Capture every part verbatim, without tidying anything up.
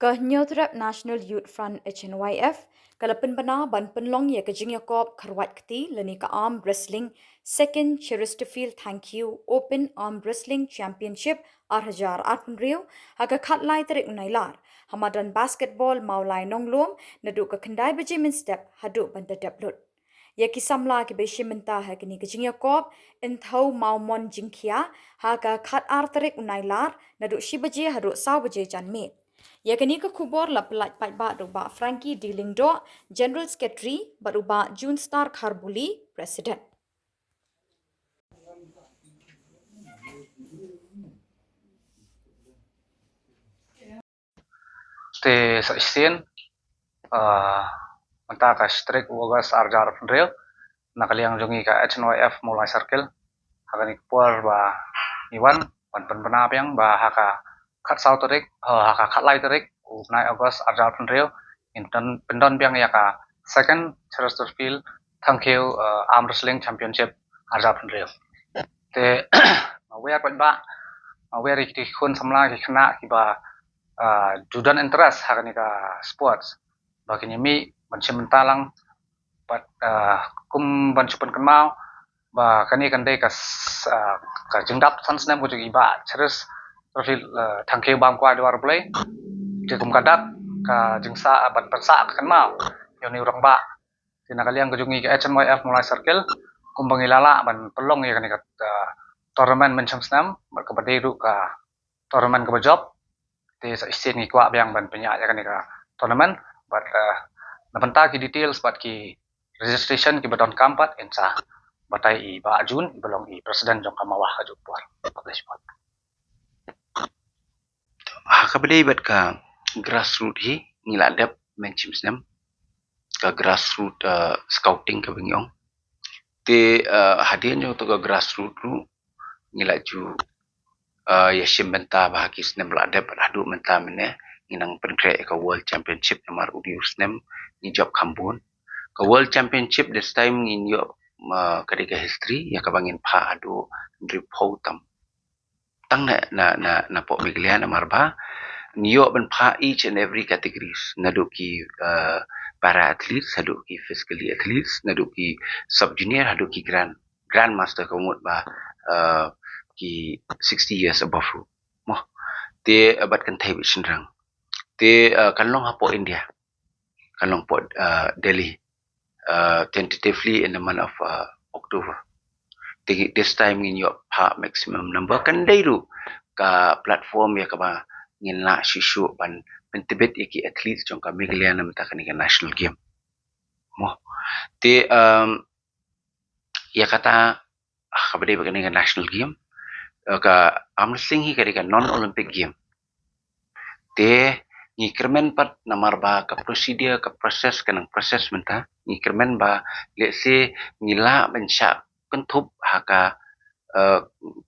Ka Hynñiewtrep National Youth Front, H N Y F, ka la pynbna ban pynlong ïa ka jingïakop kharwait kti lane ka Arm Wrestling Second Chesterfield Thangkhiew Open Arm Wrestling Championship ar hajar arphew hynriew ha ka khatlai tarik u Nailar ha madan basketball Mawlai Nonglum naduh ka khyndai baje mynstep haduh ban da dep lut. Ïa ki samla kiba shim bynta ha kane ka jingïakop yn thew mawmon jingkhia ha ka khatar tarik u Nailar naduh shi baje haduh saw baje janmiet. Ïa kane ka khubor la pyllait paidbah da u Bah Frankie D Lyngdoh, General Secretary, bad u Bah Junstar Kharbuli, President. Te sa shisien, ah, mynta ka shi tarik u August ar hajar arphew hynriew, na ka liang jong ngi ka H N Y F Mawlai Circle, ha kane ka por ba ngi wan, wan pynbna biang ba ha ka khatsaw tarik, ah, ha ka khatlai tarik u bnai August ar hajar arphew hynriew, ngin pyndon biang ïa ka Second Chesterfield Thangkhiew, ah, Arm Wrestling Championship ar hajar arphew hynriew. Te nga wer paidbah, nga wer ïa ki khun samla ki khynnah kiba, ah, ju don interest ha kane ka sports, ba kin ïa mih ban shim bynta lang, bad, ah, kum ban shu pynkynmaw ba kane kan dei ka s-, ah, ka jingdap san snem ka jong i Bah Chesterfield, ah, Thangkhiew Bamkwai Dewar Blei. Te kum ka dak ka jingsa, ah, ban pynsah ka kynmaw ïa une u rangbah. Te na ka liang ka jong ngi ka H N Y F Mawlai Circle, kumba ngi la lah ban pynlong ïa kane ka, ah, tournament mynshem snem, bad kaba dei ruh ka tournament kaba jop. Te sa shisien ngi kwah biang ban pynïaid ïa kane ka tournament, bad, ah, na bynta ki details bad ki registration kiba donkam pat yn sa batai i Bah Jun, iba long i president jong ka Mawah ka juh por. Khublei shibun. Ha kaba dei bad ka grassroot hi, ngi la dep mynshem snem ka grassroot, ah, scouting kaba ngi ong. Te, ah, hadien jong to ka grassroot ruh ngi la ju, ah, ïa shim bynta ba ha ki snem la dep bad haduh mynta mynne ngi nang pynkhreh ïa ka World Championship namar u dei u snem ngi jop kham bun. Ka World Championship this time ngin ïoh, ah, ka dei ka history ïa kaba ngin phah haduh hynriewphew tam. Tang na, na, na, na pok Meghalaya namar ba ngi ïoh ban phah each and every categories, naduh ki, ah, para athletes haduh ki physically athletes, naduh ki sub junior haduh ki grand, grandmaster, ka mut ba, ah, ki sixty years above ruh. Mo. Te, ah, bad kynthei bad shynrang. Te, ah, kan long hapoh India. Kan long hapoh, ah, Delhi. Ah, tentatively in the month of, ah, October. Te this time ngin ïoh phah maximum number, kan dei ruh ka platform ïa kaba ngin lah shuh shuh ban pyntbit ïa ki athletes jong ka Meghalaya na bynta kane ka national game. Mo. Te, um, ïa kata, ah, kaba dei bad kane ka national game, eh, ka arm wrestling hi ka dei ka non Olympic game. Te ngi kyrmen pat namar ba ka procedure, ka process, ka nang process mynta, ngi kyrmen ba lehse ngi lah ban shah kynthup ha ka, eh,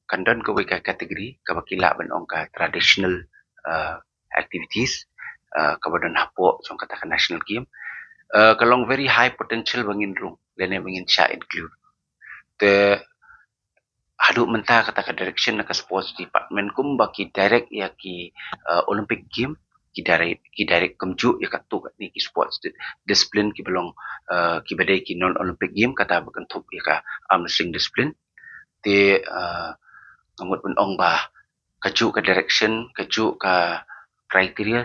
kan don kawei ka category kaba ki lah ban ong ka traditional, eh, activities, eh, kaba don hapoh jong kata ka national game. Eh, ka long very high potential ba ngin rung lane ba ngin shah include. Te haduh mynta kata ka direction na ka sports department kumba ki direct ïa ki, eh, Olympic game, ki direct, ki direct kumjuh ïa katto katne ki sports di-, discipline kiba long, eh, kiba dei ki non Olympic game, kata ba kynthup ïa ka arm wrestling discipline. Te, eh, nga mut ban ong ba kajuh ka direction, kajuh ka criteria,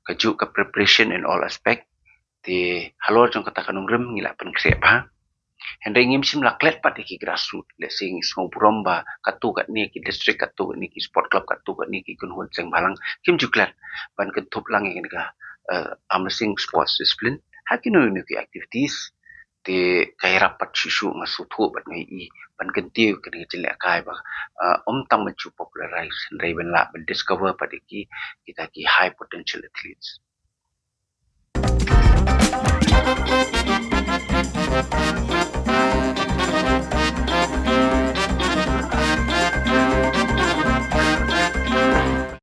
kajuh ka preparation in all aspect. Te halor jong kata ka nongrim ngi la pynkhreh bha. Hynrei ngim shym la klet pat ïa ki grassroot. Lehse ngi sngew burom ba katto katne ki district, katto katne ki sport club, katto katne ki kynhun seng bhalang kim ju klet ban kynthup lang ïa kane ka, eh, arm wrestling sports discipline ha kino kino ki activities. Te ka ïarap pat shuh shuh, nga sngewthuh bad nga ïohi ban kyntiew ïa kane ka jingïalehkai ba, eh, ym tang ban shu popularize hynrei ban lah ban discover pat ïa ki, kita ki high potential athletes.